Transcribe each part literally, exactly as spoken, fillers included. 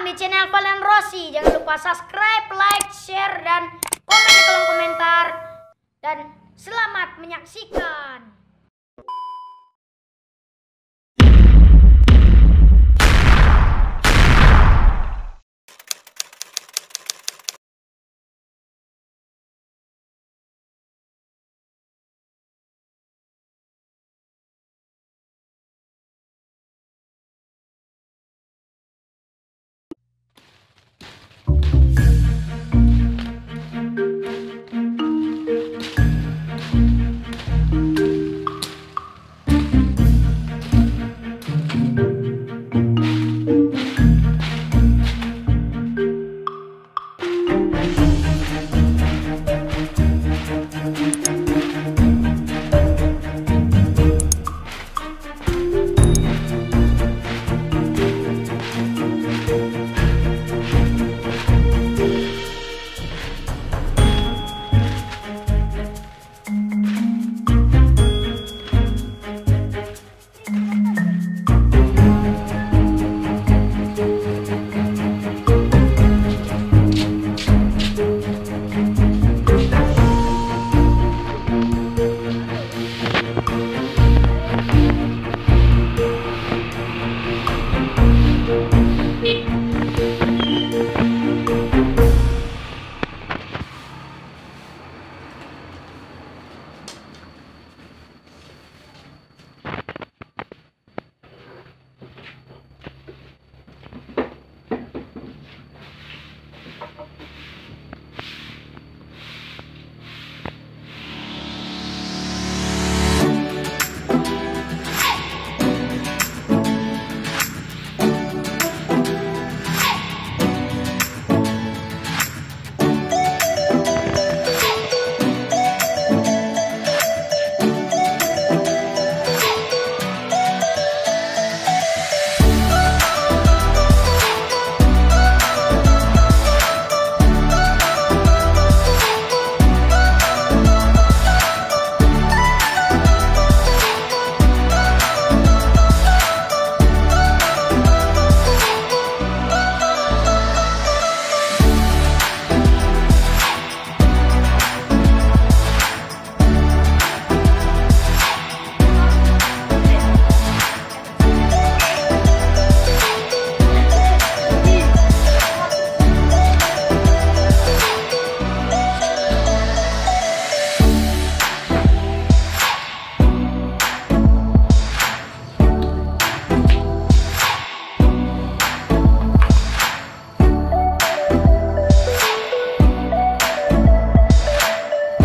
di channel Valen Rossi. Jangan lupa subscribe, like, share, dan komen di kolom komentar. Dan selamat menyaksikan.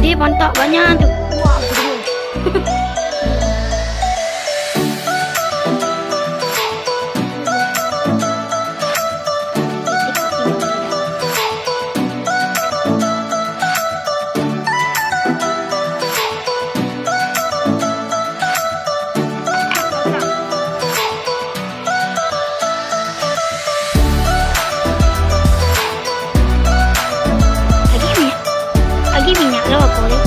Di pantak banyak tu. Wah, betul. Lagi minyak, lagi minyak lo, apo ni?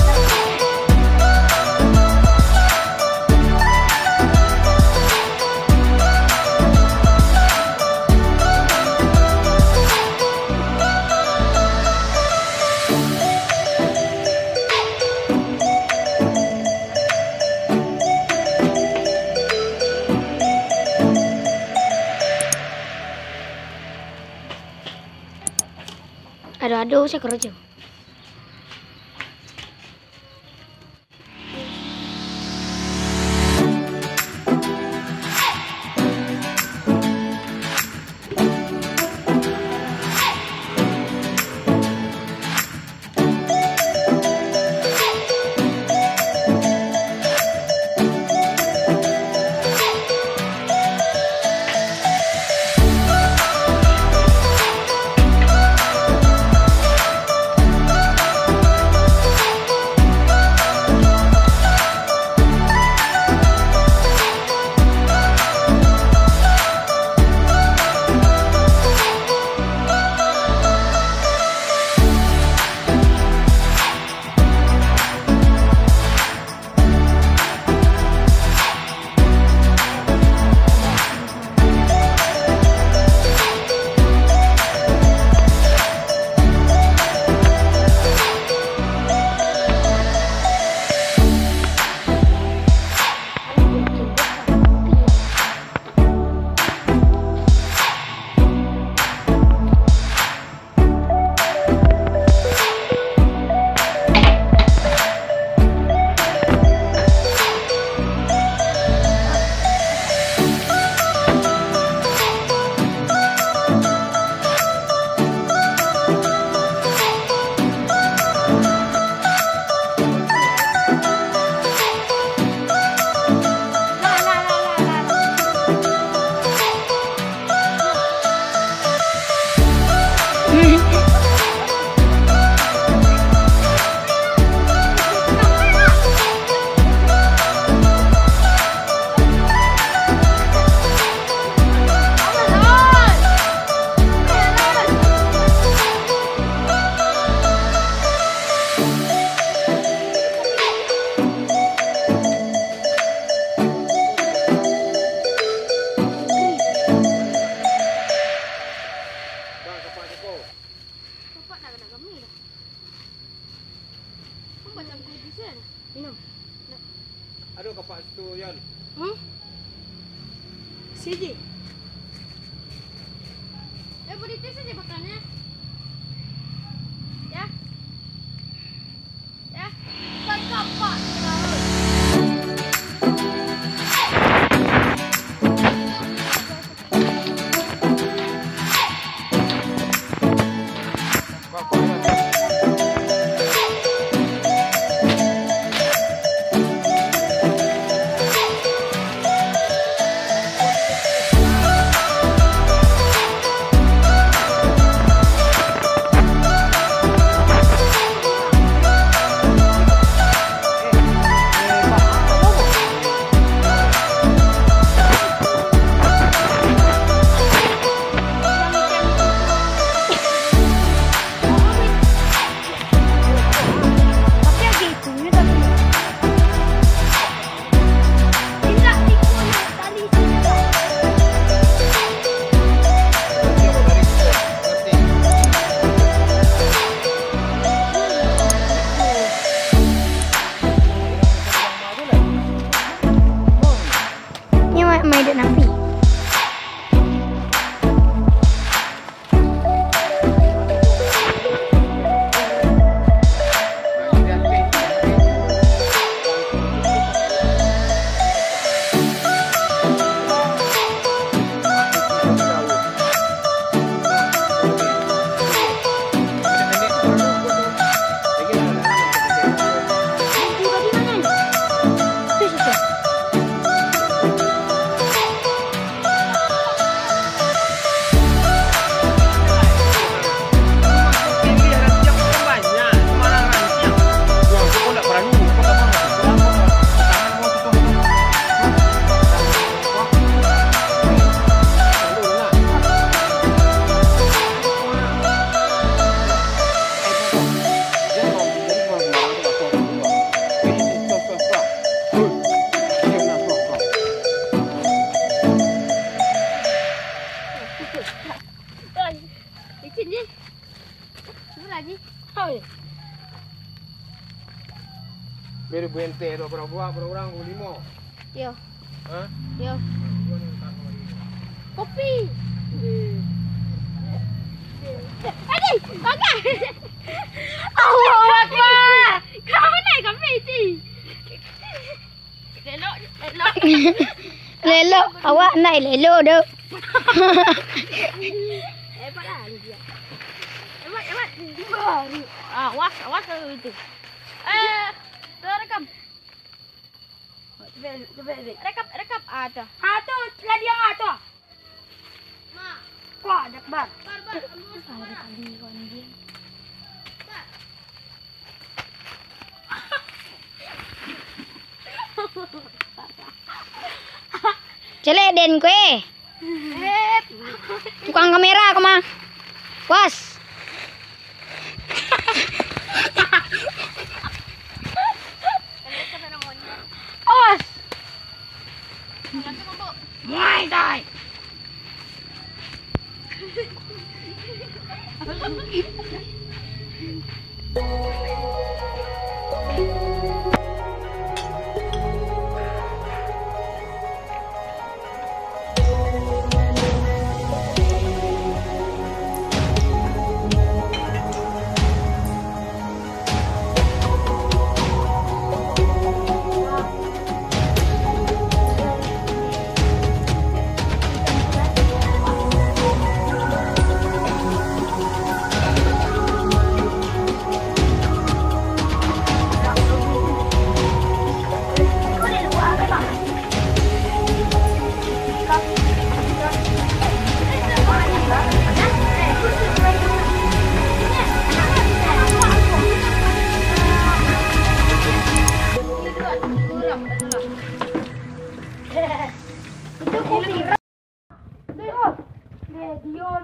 Ado-ado sajo karajo. Saja bakalnya. Ya. Ya. Baik, Kak, Pak. Nyo mak main dek napi? Oi, licin, Ji. Apa lagi? Oi. Beri buente tu, berapa buah, berapa orang, berapa lima? Yo. Hah? Yo. Kopi. Adi, bagai. Allahu Akbar. Kau naik kopi, Ji. Lelok, lelok. Lelok, awak ndak lelok doh. Hebat lah, Rizia. Hebat, hebat. Ah, awas, awas kalau itu. Eh, tu rekam. Coba, coba, coba. Rekam, rekam. Ah, tu. Ah, tu, lah dia, ah, tu. Wah, ada bar. Bar, bar, ambo. Ada tadi, anjing. Bar. Celek den kue. Eh. Tukang kamera ko mah. Was. Awas. Muay Thai.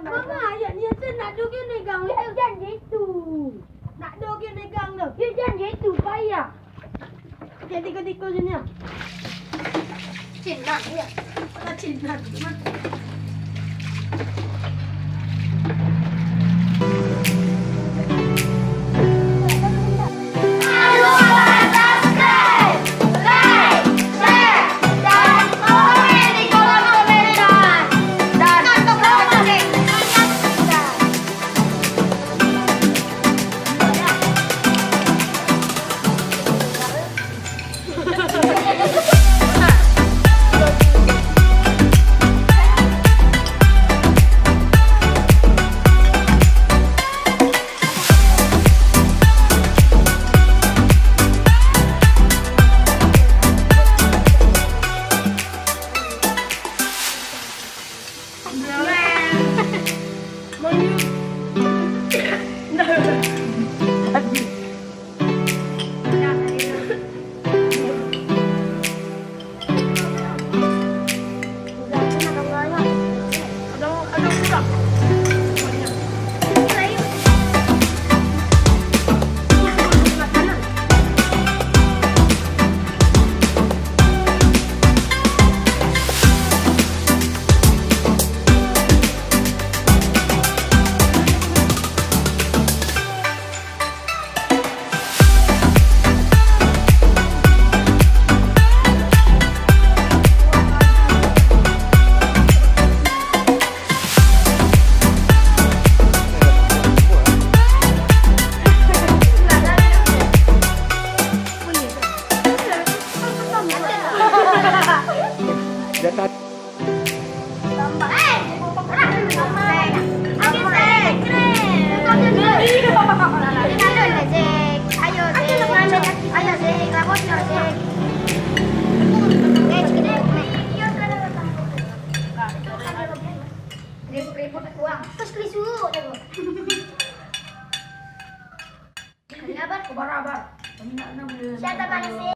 Mama, ayah ni aja nak doh kau negang. Ya, janji tu. Nak doh kau negang tu. Ya, janji tu, payah. Jadi ketika sini ah. Cina, ya. Kepala Cina, cuman. Ribut-ribut uang. Terus kali suruh. Kali abar? Abar, abar. Kami nak, nak beli. Siapa manis?